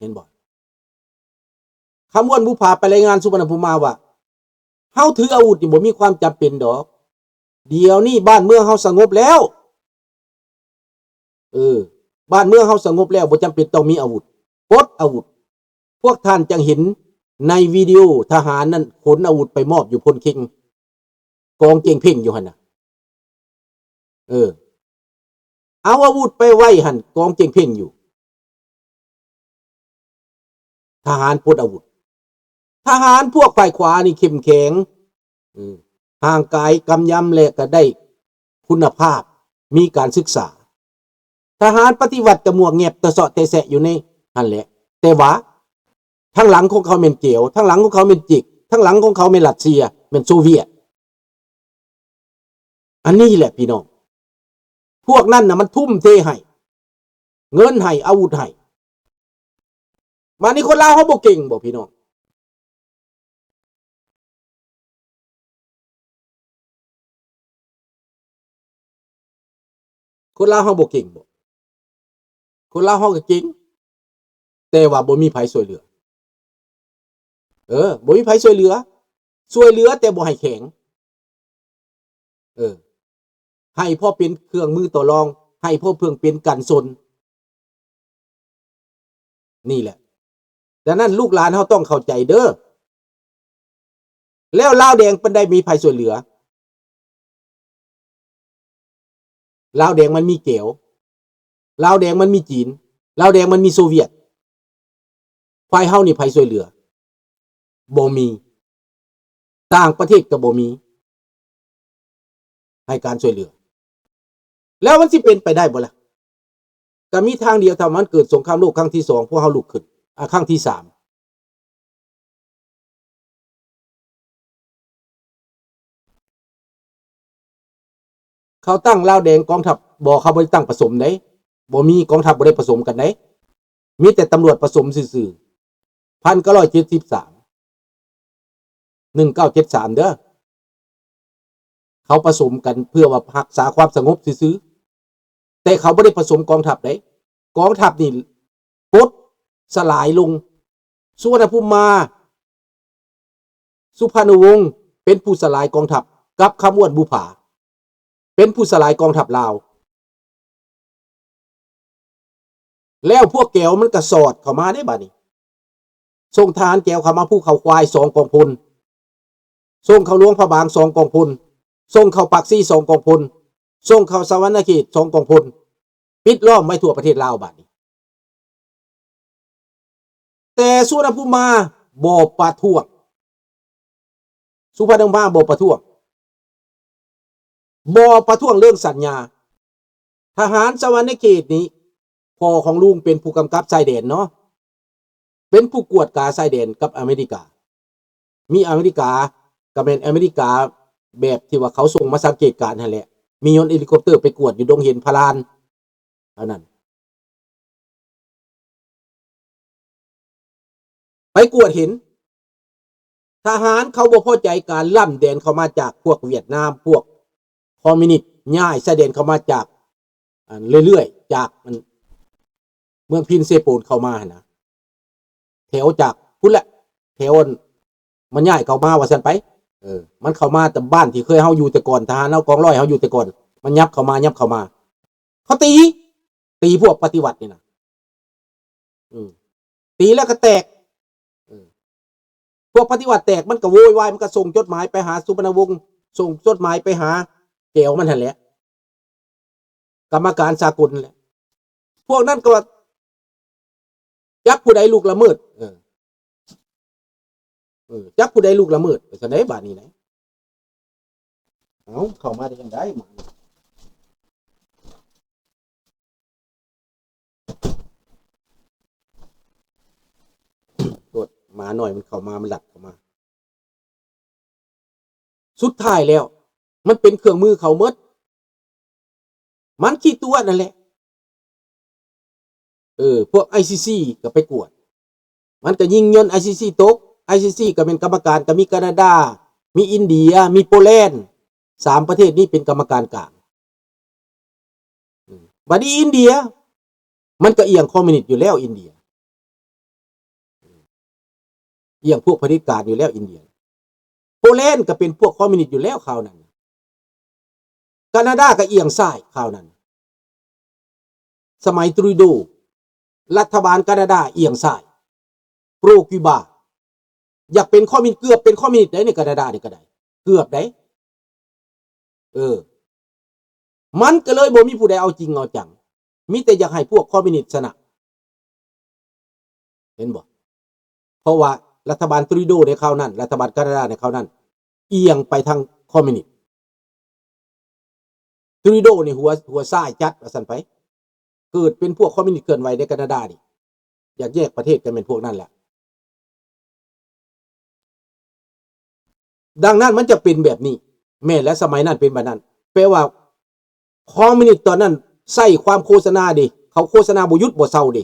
ເຫັນບໍ່? ຄຳອ້ວນບຸບຜາໄປລາຍງານສຸວັນນະພູມມາວ່າ ເຮົາຖືອາວຸດນີ້ບໍ່ມີຄວາມຈຳເປັນດອກ. ດຽວນີ້ບ້ານເມືອງເຮົາສະຫງົບແລ້ວ. ເອີ ບ້ານເມືອງເຮົາສະຫງົບແລ້ວ ບໍ່ຈຳເປັນຕ້ອງມີອາວຸດ. ປົດອາວຸດ. ພວກທ່ານຈັ່ງເຫັນໃນວິດີໂອທະຫານນັ້ນຂົນອາວຸດໄປມອບຢູ່ພົນເຄັງ ກອງເຈັງເພັງຢູ່ຫັ້ນນະ. ເອີ ເອົາອາວຸດໄປໄວ້ຫັ້ນ ກອງເຈັງເພັງຢູ່. ທະຫານປົດອາວຸດ. ທະຫານພວກຝ່າຍຂວານີ້ເຂັ້ມແຂງ, ເອີ ຮ່າງກາຍກຳຍຳ ແລະ ກະໄດ້ຄຸນນະພາບ, ມີການສຶກສາ. ທະຫານປະຕິວັດກະໝວກແຫງບຕະເຊາະແຕະແຊະຢູ່ໃນຫັ້ນແຫຼະ, ແຕ່ວ່າທາງຫຼັງຂອງເຂົາແມ່ນເກວ, ທາງຫຼັງຂອງເຂົາແມ່ນຈິກ, ທາງຫຼັງຂອງເຂົາແມ່ນຣັດເຊຍ, ແມ່ນໂຊວຽດ. ອັນນີ້ແຫຼະພີ່ນ້ອງ, ພວກນັ້ນນະມັນທຸ່ມເທໃຫ້ ເງິນໃຫ້ ອາວຸດໃຫ້. ບາດນີ້ຄົນລາວເຮົາບໍ່ເກັ່ງບໍ່ພີ່ນ້ອງ? ຄົນລາວເຮົາບໍ່ເກັ່ງບໍ່? ຄົນລາວເຮົາກໍເກັ່ງ, ແຕ່ວ່າບໍ່ມີໃຜຊ່ວຍເຫຼືອ. ເອີ ບໍ່ມີໃຜຊ່ວຍເຫຼືອ, ຊ່ວຍເຫຼືອແຕ່ບໍ່ໃຫ້ແຂງ. ເອີ ໃຫ້ພໍເປັນເຄື່ອງມືຕໍ່ລອງ, ໃຫ້ພໍເພື່ອເປັນກັນຊົນ. ນີ້ແຫຼະ, ດັ່ງນັ້ນລູກຫຼານເຮົາຕ້ອງເຂົ້າໃຈເດີ. ແລ້ວລາວແດງປານໃດມີໃຜຊ່ວຍເຫຼືອ? ລາວແດງມັນມີແກວ, ລາວແດງມັນມີຈີນ, ລາວແດງມັນມີໂຊວຽດ. ຝ່າຍເຮົານີ້ໃຜຊ່ວຍເຫຼືອ? ບໍ່ມີ. ຕ່າງປະເທດກໍບໍ່ມີໃຫ້ການຊ່ວຍເຫຼືອ. ແລ້ວມັນຊິເປັນໄປໄດ້ບໍ່ລະ? ກໍມີທາງດຽວ, ຖ້າມັນເກີດສົງຄາມໂລກຄັ້ງທີສອງ ພວກເຮົາລຸກຂຶ້ນ, ອາ, ຄັ້ງທີສາມ. ເຂົາຕັ້ງລາວແດງກອງທັບບໍ່? ເຂົາບໍ່ໄດ້ຕັ້ງປະສົມເດ້, ບໍ່ມີ, ກອງທັບບໍ່ໄດ້ປະສົມກັນເດ້, ມີແຕ່ຕຳຫຼວດປະສົມຊື່ໆ. ພັນເກົ້າຮ້ອຍເຈັດສິບສາມ ໜຶ່ງເກົ້າເຈັດສາມເດີ, ເຂົາປະສົມກັນເພື່ອວ່າຮັກສາຄວາມສະຫງົບຊື່ໆ, ແຕ່ເຂົາບໍ່ໄດ້ປະສົມກອງທັບເດ້. ກອງທັບນີ້ປົດສະຫຼາຍລົງ. ສຸວັນນະພູມມາ ສຸພານຸວົງ ເປັນຜູ້ສະຫຼາຍກອງທັບ ກັບຄຳອ້ວນບຸບຜາ ເປັນຜູ້ສະຫຼາຍກອງທັບລາວ. ແລ້ວພວກແກວມັນກະສອດເຂົ້າມາເດ້ບາດນີ້, ສົ່ງທະຫານແກວເຂົ້າມາພູເຂົາຄວາຍສອງກອງພົນ, ສົ່ງເຂົ້າຫຼວງພະບາງສອງກອງພົນ, ສົ່ງເຂົ້າປາກຊີສອງກອງພົນ, ສົ່ງເຂົ້າສະຫວັນນະເຂດສອງກອງພົນ, ປິດລ້ອມໄວ້ທົ່ວປະເທດລາວບາດນີ້. ແຕ່ສຸວັນນະພູມມາບໍ່ປະທ້ວງ, ສຸພັນນະພູມມາບໍ່ປະທ້ວງ, ບໍ່ປະທ້ວງເລື່ອງສັນຍາ. ທະຫານສະຫວັນນະເຂດນີ້ ພໍ່ຂອງລຸງເປັນຜູ້ກຳກັບຊາຍແດນເນາະ, ເປັນຜູ້ກວດກາຊາຍແດນກັບອາເມລິກາ. ມີອາເມລິກາ ກໍແມ່ນອາເມລິກາແບບທີ່ວ່າເຂົາສົ່ງມາສັງເກດການຫັ້ນແຫຼະ, ມີຍົນເຮລິຄອບເຕີໄປກວດຢູ່ດົງເຫັນພະລານ ອັນນັ້ນ ໄປກວດເຫັນ ທະຫານເຂົາບໍ່ພໍໃຈການລ້ຳແດນເຂົ້າມາຈາກພວກຫວຽດນາມ, ພວກຄອມມິວນິດ ຍ້າຍຊາຍແດນເຂົ້າມາຈາກ ອັນ ເລື້ອຍໆ ຈາກ ອັນ ເມືອງພິນເຊໂປນເຂົ້າມາຫັ້ນນະ, ແຖວຈາກພຸ້ນແຫຼະ ແຖວ ອັນ ມັນຍ້າຍເຂົ້າມາວ່າຊັ້ນໄປ. ເອີ ມັນເຂົ້າມາແຕ່ບ້ານທີ່ເຄີຍເຮົາຢູ່ແຕ່ກ່ອນ, ທະຫານເຮົາກອງຮ້ອຍເຮົາຢູ່ແຕ່ກ່ອນ, ມັນຫຍັບເຂົ້າມາ ຫຍັບເຂົ້າມາ, ເຂົາຕີ ຕີພວກປະຕິວັດນີ້ນະ. ອືມ ຕີແລ້ວກໍແຕກ. ເອີ ພວກປະຕິວັດແຕກ ມັນກໍໂວຍວາຍ, ມັນກໍສົ່ງຈົດໝາຍໄປຫາສຸວັນນະວົງ, ສົ່ງຈົດໝາຍໄປຫາແກວມັນຫັ້ນແຫຼະ, ກຳມະການສາກົນແຫຼະ. ພວກນັ້ນກໍວ່າ ຈັກຜູ້ໃດລຸກລະເມີດ, ເອີ ເອີ ຈັກຜູ້ໃດລຸກລະເມີດ ໄປຊັ້ນໃດບາດນີ້ນະ. ເອົ້າ ເຂົ້າມາໄດ້ຈັ່ງໃດໝານີ້? ໂທດ ໝານ້ອຍມັນເຂົ້າມາ, ມັນລັດເຂົ້າມາ. ສຸດທ້າຍແລ້ວ ມັນເປັນເຄື່ອງມືເຂົາໝົດ. ມັນຂີ້ຕົວະນັ້ນແຫຼະ. ເອີ ພວກໄອຊີຊີກໍໄປກວດ, ມັນກໍຍິງຍົນໄອຊີຊີຕົກ. ໄອຊີຊີກໍແມ່ນກຳມະການ, ກໍມີການາດາ, ມີອິນເດຍ, ມີໂປແລນ, ສາມປະເທດນີ້ເປັນກຳມະການກາງ. ອືມ ບັດນີ້ອິນເດຍ ມັນກໍອຽງຄອມມິວນິດຢູ່ແລ້ວ ອິນເດຍ. ອຽງພວກຜະເດັດການຢູ່ແລ້ວອິນເດຍ. ໂປແລນກໍເປັນພວກຄອມມິວນິດຢູ່ແລ້ວຄາວນັ້ນ. ການາດາກໍອຽງຊ້າຍຄາວນັ້ນ. ສະໄໝ Trudeau ລັດຖະບານການາດາອຽງຊ້າຍ ໂປຣຄິວບາ ຢາກເປັນຄອມມິວນິດ ເກືອບເປັນຄອມມິວນິດໄດ໋ໃນການາດານີ້ກໍໄດ້ ເກືອບໄດ໋. ເອີ ມັນກໍເລີຍບໍ່ມີຜູ້ໃດເອົາຈິງເອົາຈັງ ມີແຕ່ຢາກໃຫ້ພວກຄອມມິວນິດຊະນະ ເຫັນບໍ່? ເພາະວ່າລັດຖະບານ Trudeau ໃນຄາວນັ້ນ ລັດຖະບານການາດາໃນຄາວນັ້ນ ອຽງໄປທາງຄອມມິວນິດ. Trudeau ນີ້ຫົວ ຫົວຊ້າຍຈັດວ່າຊັ້ນໄປ ເກີດເປັນພວກຄອມມິວນິດເຄື່ອນໄຫວໃນການາດານີ້ ຢາກແຍກປະເທດກໍແມ່ນພວກນັ້ນແຫຼະ. ດັ່ງນັ້ນມັນຈະເປັນແບບນີ້. ແມ່ນແຫຼະ ສະໄໝນັ້ນເປັນແບບນັ້ນ. ແປວ່າຄອມມິວນິດຕອນນັ້ນໃຊ້ຄວາມໂຄສະນາເດ ເຂົາໂຄສະນາບໍ່ຢຸດບໍ່ເຊົາເດ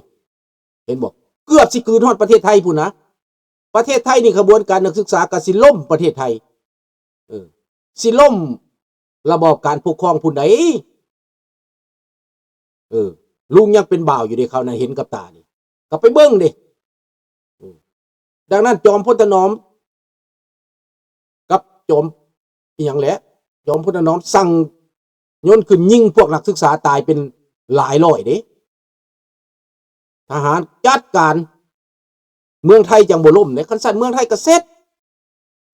ເຫັນບໍ່? ເກືອບຊິກືນຮອດປະເທດໄທພຸ້ນນະ. ປະເທດໄທນີ້ຂະບວນການນັກສຶກສາກໍຊິລົ້ມປະເທດໄທ ເອີ ຊິລົ້ມລະບອບການປົກຄອງພຸ້ນໃດ໋. ເອີ ລຸງຍັງເປັນບ່າວຢູ່ເດ ຄາວນັ້ນເຫັນກັບຕານີ້ ກໍໄປເບິ່ງເດ. ເອີ ດັ່ງນັ້ນຈອມພົນຖະໜອມກັບຈອມ ອີ່ຫຍັງແຫຼະ ຈອມພົນຖະໜອມສັ່ງຍົນຂຶ້ນຍິງພວກນັກສຶກສາຕາຍເປັນຫຼາຍຮ້ອຍເດ້. ທະຫານຈັດການ ເມືອງໄທຈັ່ງບໍ່ລົ້ມເດ້. ຄັນຊັ້ນເມືອງໄທກໍເສັດ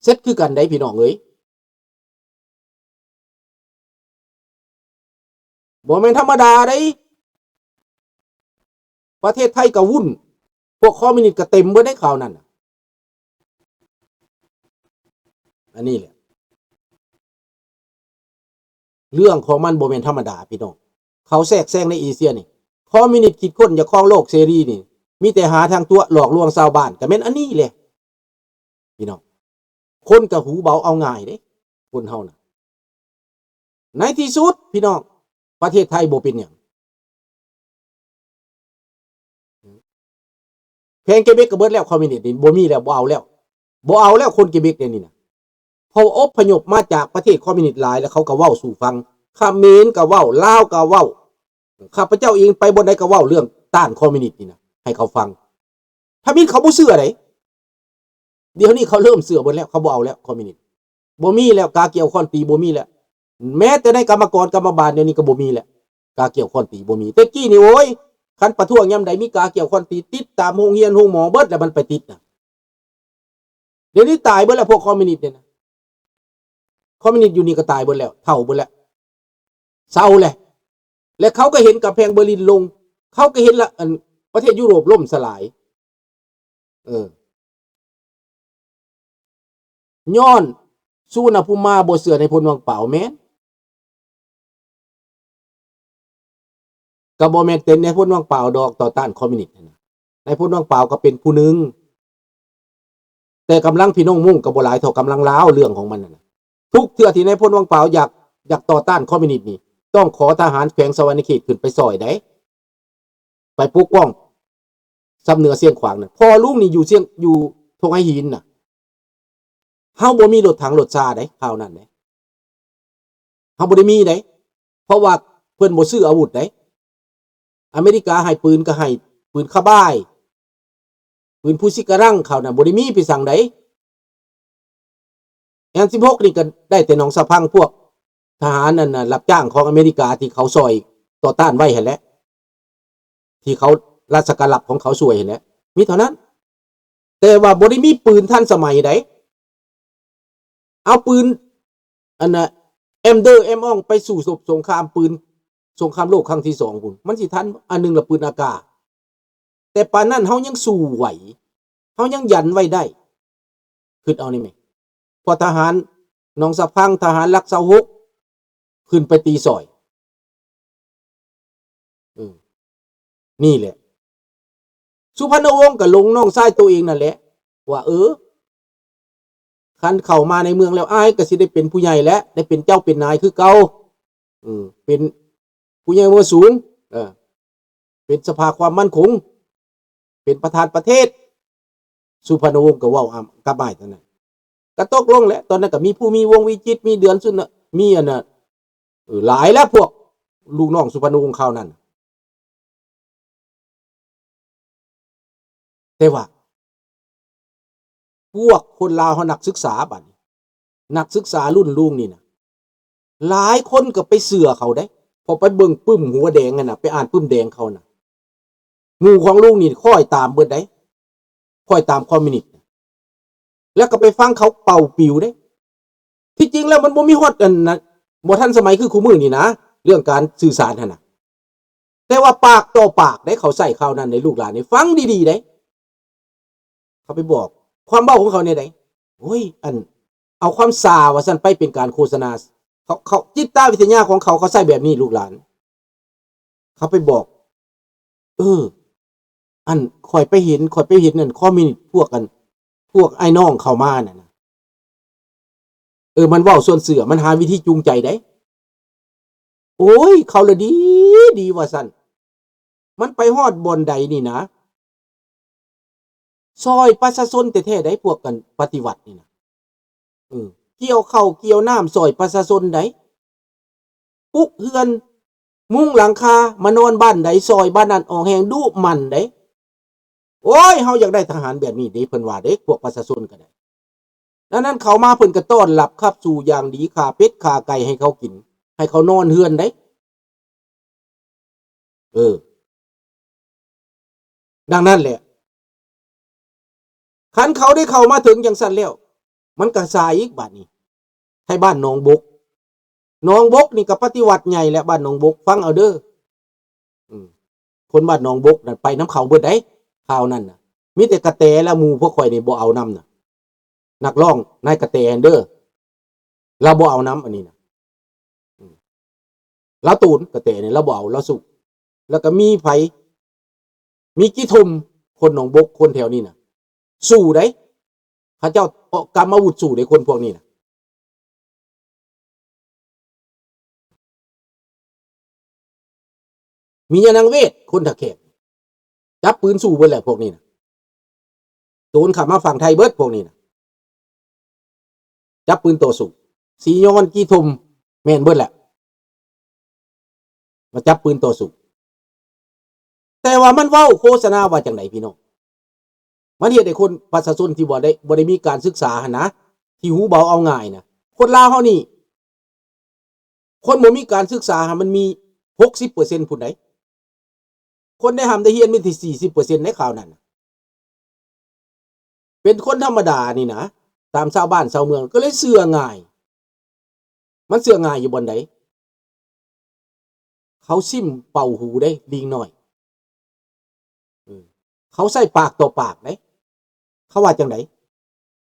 ເສັດຄືກັນໃດ໋ພີ່ນ້ອງເອີຍ. ບໍ່ແມ່ນທຳມະດາໃດ໋ ປະເທດໄທກໍວຸ້ນ ພວກຄອມມິວນິດກໍເຕັມເບິດໃນຄາວນັ້ນນະ. ອັນນີ້ແຫຼະ ເລື່ອງຂອງມັນບໍ່ແມ່ນທຳມະດາພີ່ນ້ອງ. ເຂົາແຊກແຊງໃນເອເຊຍນີ້ ຄອມມິວນິດຄິດຄົ້ນຢາກຄອງໂລກເສລີນີ້ ມີແຕ່ຫາທາງຕົວະຫຼອກລວງຊາວບ້ານ ກໍແມ່ນອັນນີ້ແຫຼະພີ່ນ້ອງ. ຄົນກໍຫູເບົາເອົາງ່າຍເດ້ ຄົນເຮົານະ. ໃນທີ່ສຸດພີ່ນ້ອງ ປະເທດໄທບໍ່ເປັນຫຍັງ. ແຂວງເກເບັກກໍເບິດແລ້ວ ຄອມມິວນິດນີ້ບໍ່ມີແລ້ວ ບໍ່ເອົາແລ້ວ ບໍ່ເອົາແລ້ວຄົນເກເບັກດຽວນີ້ນະ. ເພາະວ່າອົບພະຍົບມາຈາກປະເທດຄອມມິວນິດຫຼາຍ ແລ້ວເຂົາກໍເວົ້າສູ່ຟັງ. ຂະເໝນກໍເວົ້າ ລາວກໍເວົ້າ. ຂ້າພະເຈົ້າເອງໄປບ່ອນໃດກໍເວົ້າເລື່ອງຕ້ານຄອມມິວນິດນີ້ນະ ໃຫ້ເຂົາຟັງ. ທຳອິດເຂົາບໍ່ເຊື່ອໃດ໋. ດຽວນີ້ເຂົາເລີ່ມເຊື່ອເບິດແລ້ວ ເຂົາບໍ່ເອົາແລ້ວຄອມມິວນິດ. ບໍ່ມີແລ້ວ ກາກ່ຽວຄ້ອນຕີບໍ່ມີແລ້ວ. ແມ້ແຕ່ໃນກຳມະກອນກຳມະບານດຽວນີ້ກໍບໍ່ມີແລ້ວ ກາກ່ຽວຄ້ອນຕີບໍ່ມີ. ແຕ່ກີ້ນີ້ ໂອ້ຍ ຄັນປະທ້ວງຍາມໃດມີກາກ່ຽວຄ້ອນຕີ ຕິດຕາມໂຮງຮຽນໂຮງໝໍເບິດແລ້ວ ມັນໄປຕິດນະ. ດຽວນີ້ຕາຍເບິດແລ້ວພວກຄອມມິວນິດນີ້ນະ. ຄອມມິວນິດຢູ່ນີ້ກໍຕາຍເບິດແລ້ວ ເຖົ້າເບິດແລ້ວ ເຊົາແລ້ວ. ແລະເຂົາກໍເຫັນກຳແພງເບີລິນລົງ ເຂົາກໍເຫັນລະ ອັນ ປະເທດຢູໂຣບລົ້ມສະຫຼາຍ. ເອີ ຍ້ອນສຸວັນນະພູມມາບໍ່ເຊື່ອນາຍພົນວັງປາວ ແມ່ນ ກໍບໍ່ແມ່ນແຕ່ນາຍພົນວັງປາວດອກຕໍ່ຕ້ານຄອມມິວນິດຫັ້ນນະ. ນາຍພົນວັງປາວກໍເປັນຜູ້ໜຶ່ງ ແຕ່ກຳລັງພີ່ນ້ອງມົ້ງກໍບໍ່ຫຼາຍເທົ່າກຳລັງລາວ ເລື່ອງຂອງມັນຫັ້ນນະ. ທຸກເທື່ອທີ່ນາຍພົນວັງປາວຢາກ ຢາກຕໍ່ຕ້ານຄອມມິວນິດນີ້ ຕ້ອງຂໍທະຫານແຂວງສະຫວັນນະເຂດຂຶ້ນໄປຊ່ອຍໃດ໋ ໄປປົກປ້ອງຊຳເໜືອຊຽງຂວາງນັ້ນ. ພໍ່ລຸງນີ້ຢູ່ຊຽງ ຢູ່ທົ່ງໄຫຫີນນະ. ເຮົາບໍ່ມີລົດຖັງລົດຊາໃດ໋ ຄາວນັ້ນເດ້ ເຮົາບໍ່ໄດ້ມີໃດ໋ ເພາະວ່າເພິ່ນບໍ່ຊື້ອາວຸດໃດ໋. ອາເມລິກາໃຫ້ປືນກໍໃຫ້ປືນຄາບາຍ ປືນພູຊິກະລັງ ຄາວນັ້ນບໍ່ໄດ້ມີໄປສັງໃດ໋. ເອັມສິບຫົກນີ້ກໍໄດ້ແຕ່ໜອງສະພັງ ພວກທະຫານອັນນະ ຮັບຈ້າງຂອງອາເມລິກາທີ່ເຂົາຊ່ອຍຕໍ່ຕ້ານໄວ້ຫັ້ນແຫຼະ ທີ່ເຂົາ ລາຊະການລັບຂອງເຂົາຊ່ວຍຫັ້ນແຫຼະ ມີເທົ່ານັ້ນ. ແຕ່ວ່າບໍ່ໄດ້ມີປືນທັນສະໄໝໃດ໋. ເອົາປືນ ອັນນະ ແອມເດີ ແອມອອງ ໄປສູ້ລົບສົງຄາມ ປືນສົງຄາມໂລກຄັ້ງທີສອງພຸ້ນ ມັນຊິທັນ? ອັນໜຶ່ງລະປືນອາກາດ ແຕ່ປານນັ້ນເຮົາຍັງສູ້ໄຫວ ເຮົາຍັງຢັນໄວ້ໄດ້ ຄິດເອົານີ້ແມະ. ເພາະທະຫານໜອງສະພັງ ທະຫານຫຼັກຊາວຫົກ ຂຶ້ນໄປຕີຊ່ອຍ. ເອີ ນີ້ແຫຼະ ສຸພັນນະວົງກໍຫຼົງນ້ອງຊາຍໂຕເອງນັ້ນແຫຼະ ວ່າ ເອີ ຄັນເຂົ້າມາໃນເມືອງແລ້ວ ອ້າຍກໍຊິໄດ້ເປັນຜູ້ໃຫຍ່ແຫຼະ ໄດ້ເປັນເຈົ້າເປັນນາຍຄືເກົ່າ ເອີ ເປັນຜູ້ໃຫຍ່ເມືອງສູງ ເອີ ເປັນສະພາຄວາມໝັ້ນຄົງ ເປັນປະທານປະເທດ. ສຸພັນນະວົງກໍເວົ້າອຳກັບອ້າຍຕອນນັ້ນ ກໍຕົກລົງແຫຼະ. ຕອນນັ້ນກໍມີພູມີວົງ ວິຈິດ ມີເດືອນ ສຸນນະ ມີອັນນ່າ ເອີ ຫຼາຍແຫຼະ ພວກລູກນ້ອງສຸພັນນະວົງຄາວນັ້ນ. ແຕ່ວ່າ ພວກຄົນລາວເຮົານັກສຶກສາ ບາດນີ້ ນັກສຶກສາລຸ້ນລຸງນີ້ນະ ຫຼາຍຄົນກໍໄປເຊື່ອເຂົາເດ້ ເພາະໄປເບິ່ງປຶ້ມຫົວແດງຫັ້ນນະ ໄປອ່ານປຶ້ມແດງເຂົານະ. ໝູ່ຂອງລຸງນີ້ຄ້ອຍຕາມເບິດເດ້ ຄ້ອຍຕາມຄອມມິວນິດ ແລ້ວກໍໄປຟັງເຂົາເປົ່າປິວເດ້. ທີ່ຈິງແລ້ວມັນບໍ່ມີຮອດອັນນະ ບໍ່ທັນສະໄໝຄືຄູ່ມື້ນີ້ນະ ເລື່ອງການສື່ສານຫັ້ນນະ. ແຕ່ວ່າປາກຕໍ່ປາກເດ້ ເຂົາໃຊ້ຂ່າວນັ້ນໃນລູກຫຼານນີ້ ຟັງດີໆເດ້. ເຂົາໄປບອກ ຄວາມເວົ້າຂອງເຂົາແນວໃດ? ໂອ້ຍ ອັນ ເອົາຄວາມຊ່າວ່າຊັ້ນ ໄປເປັນການໂຄສະນາ. ເຂົາ ເຂົາ ຈິດຕະວິທະຍາຂອງເຂົາ ເຂົາໃຊ້ແບບນີ້ ລູກຫຼານ. ເຂົາໄປບອກ ເອີ ອັນ ຂ້ອຍໄປເຫັນ ຂ້ອຍໄປເຫັນອັນຄອມມິວນິດ ພວກອັນ ພວກອ້າຍນ້ອງເຂົ້າມານັ້ນນະ. ເອີ ມັນເວົ້າຊວນເຊື່ອ ມັນຫາວິທີຈູງໃຈໄດ້. ໂອ້ຍ ເຂົາລະດີ ດີວ່າຊັ້ນ. ມັນໄປຮອດບ່ອນໃດນີ້ນະ ຊ່ອຍປະຊາຊົນແທ້ໆໃດ໋ ພວກກັນປະຕິວັດນີ້ນະ. ເອີ ກ່ຽວເຂົ້າກ່ຽວນ້ຳຊ່ອຍປະຊາຊົນໃດ໋ ປຸກເຮືອນມຸງຫຼັງຄາ ມານອນບ້ານໃດ ຊ່ອຍບ້ານນັ້ນອອກແຮງດຸໝັ່ນໃດ໋. ໂອ້ຍ ເຮົາຢາກໄດ້ທະຫານແບບນີ້ເດ້ ເພິ່ນວ່າເດ້ ພວກປະຊາຊົນກໍໄດ້. ດັ່ງນັ້ນເຂົາມາເພິ່ນກໍຕ້ອນຮັບຂັບສູ່ຢ່າງດີ ຂ້າເປັດຂ້າໄກ່ໃຫ້ເຂົາກິນ ໃຫ້ເຂົານອນເຮືອນໄດ້. ເອີ ດັ່ງນັ້ນແຫຼະ ຄັນເຂົາໄດ້ເຂົ້າມາເຖິງຈັ່ງຊັ້ນແລ້ວ ມັນກໍຊາອີກບາດນີ້. ໄທບ້ານໜອງບົກ ໜອງບົກນີ້ກໍປະຕິວັດໃຫຍ່ແຫຼະ ບ້ານໜອງບົກ ຟັງເອົາເດີ. ອືມ ຄົນບ້ານໜອງບົກນັ້ນໄປນຳເຂົາເບິດໃດ໋ ຄາວນັ້ນນະ. ມີແຕ່ກະແຕ ແລະ ໝູ່ພວກຂ້ອຍນີ້ບໍ່ເອົານຳນະ. ນັກຮ້ອງນາຍກະແຕຫັ້ນເດີ ລາວບໍ່ເອົານຳອັນນີ້ນະ. ອືມ ລາວໂຕນກະແຕນີ້ ລາວບໍ່ເອົາ ລາວສູ້. ແລ້ວກໍມີໃຜ ມີກີ່ຖົມ ຄົນໜອງບົກ ຄົນແຖວນີ້ນະ ສູ້ໄດ໋ ເຂົາເຈົ້າເອົາກຳອາວຸດສູ້ເດ້ ຄົນພວກນີ້ນະ. ມີຍານາງເວດ ຄົນທ່າແຂກ ຈັບປືນສູ້ເບິດແຫຼະພວກນີ້ນະ. ໂຕນຂ້າມມາຝັ່ງໄທເບິດພວກນີ້ນະ ຈັບປືນຕໍ່ສູ້. ສີຍອນ ກີ່ຖົມ ແມ່ນເບິດແຫຼະ ມາຈັບປືນຕໍ່ສູ້. ແຕ່ວ່າມັນເວົ້າໂຄສະນາວ່າຈັ່ງໃດພີ່ນ້ອງ? ມັນເຮັດໃຫ້ຄົນ ປະຊາຊົນທີ່ບໍ່ໄດ້ ບໍ່ໄດ້ມີການສຶກສາຫັ້ນນະ ທີ່ຫູເບົາເອົາງ່າຍນະ. ຄົນລາວເຮົານີ້ ຄົນບໍ່ມີການສຶກສາຫັ້ນ ມັນມີຫົກສິບເປີເຊັນພຸ້ນໃດ໋. ຄົນໄດ້ຮ່ຳໄດ້ຮຽນມີແຕ່ສີ່ສິບເປີເຊັນໃນຄາວນັ້ນນະ. ເປັນຄົນທຳມະດານີ້ນະ ຕາມຊາວບ້ານຊາວເມືອງ ກໍເລີຍເຊື່ອງ່າຍ. ມັນເຊື່ອງ່າຍຢູ່ບ່ອນໃດ? ເຂົາຊິມເປົ່າຫູເດ້ ລີງນ້ອຍ. ເອີ ເຂົາໃຊ້ປາກຕໍ່ປາກເດ້. ເຂົາວ່າຈັ່ງໃດ?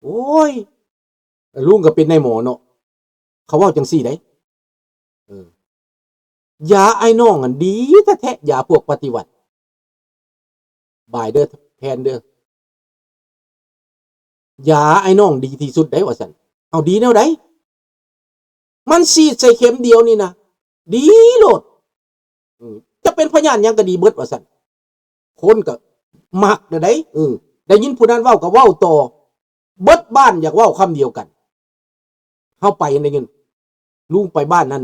ໂອ້ຍ ລຸງກໍເປັນນາຍໝໍເນາະ ເຂົາເວົ້າຈັ່ງຊີ້ເດ້. ເອີ ຢາອ້າຍນ້ອງຫັ້ນດີແທ້ໆ ຢາພວກປະຕິວັດ. ບາຍເດີ ແພນເດີ ຢາອ້າຍນ້ອງດີທີ່ສຸດໃດ໋ ວ່າຊັ້ນ. ເອົາ ດີແນວໃດ? ມັນສີດໃສ່ເຂັມດຽວນີ້ນະ ດີໂລດ. ເອີ ຈະເປັນພະຍາດຫຍັງກໍດີເບິດ ວ່າຊັ້ນ. ຄົນກໍມັກແນວໃດ໋ ເອີ ໄດ້ຍິນຜູ້ນັ້ນເວົ້າກໍເວົ້າຕໍ່ ເບິດບ້ານຢາກເວົ້າຄຳດຽວກັນ. ເຮົາໄປໄດ້ຍິນ ລຸງໄປບ້ານນັ້ນ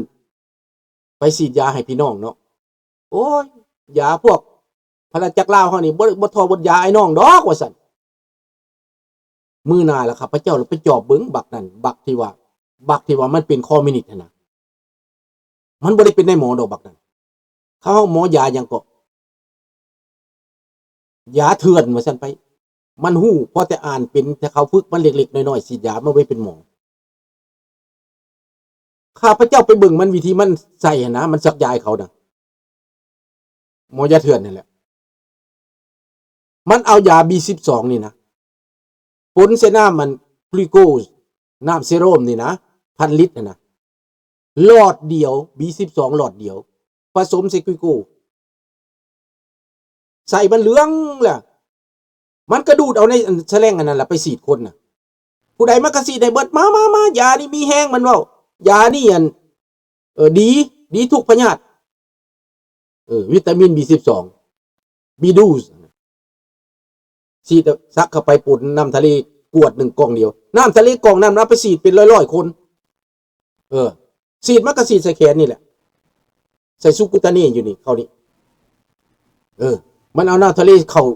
ໄປສີດຢາໃຫ້ພີ່ນ້ອງເນາະ. ໂອ້ຍ ຢາພວກພະລາຈັກລາວເຮົານີ້ ບໍ່ ບໍ່ທໍ່ບົດຢາອ້າຍນ້ອງດອກ ວ່າຊັ້ນ. ມື້ໜ້າລະຂ້າພະເຈົ້າລະໄປຈອບເບິ່ງບັກນັ້ນ ບັກທີ່ວ່າ ບັກທີ່ວ່າມັນເປັນຄອມມິວນິດຫັ້ນນະ ມັນບໍ່ໄດ້ເປັນນາຍໝໍດອກບັກນັ້ນ. ເຂົາເຮົາໝໍຢາຫຍັງເກາະ ຢາເຖື່ອນວ່າຊັ້ນໄປ. ມັນຮູ້ພໍແຕ່ອ່ານເປັນ ແຕ່ເຂົາຝຶກມັນເລັກໆນ້ອຍໆ ສີດຢາມັນບໍ່ໄດ້ເປັນໝໍ. ຂ້າພະເຈົ້າໄປເບິ່ງມັນ ວິທີມັນໃສ່ຫັ້ນນະ ມັນສັກຢາໃຫ້ເຂົານະ ໝໍຢາເຖື່ອນຫັ້ນແຫຼະ. ມັນເອົາຢາບີສິບສອງນີ້ນະ ປົນໃສ່ນ້ຳອັນກລູໂກສ ນ້ຳເຊຣອມນີ້ນະ ພັນລິດຫັ້ນນະ ຫຼອດດຽວ ບີສິບສອງຫຼອດດຽວ ປະສົມໃສ່ກລູໂກສ ໃສ່ມັນເຫຼືອງແລ້ວ ມັນກະດູດເອົາໃນອັນສະແລັງອັນນັ້ນລະໄປສີດຄົນນະ. ຜູ້ໃດມັນກະສີດໃຫ້ເບິດ ມາ ມາ ມາ ຢານີ້ມີແຮງ ມັນເວົ້າ ຢານີ້ອັນ ເອີ ດີ ດີທຸກພະຍາດ ເອີ ວິຕາມິນບີສິບສອງ ບີດູສ ສີດ ສັກເຂົ້າໄປປົນນ້ຳທະເລກວດໜຶ່ງກ່ອງດຽວ ນ້ຳທະເລກ່ອງນັ້ນເອົາໄປສີດເປັນຮ້ອຍໆຄົນ. ເອີ ສີດມັນກໍສີດໃສ່ແຂນນີ້ແຫຼະ ໃສ່ຊຸກຸຕະເນຢູ່ນີ້ ເຂົ້ານີ້. ເອີ ມັນເອົານ້ຳທະເລເຂົ້າ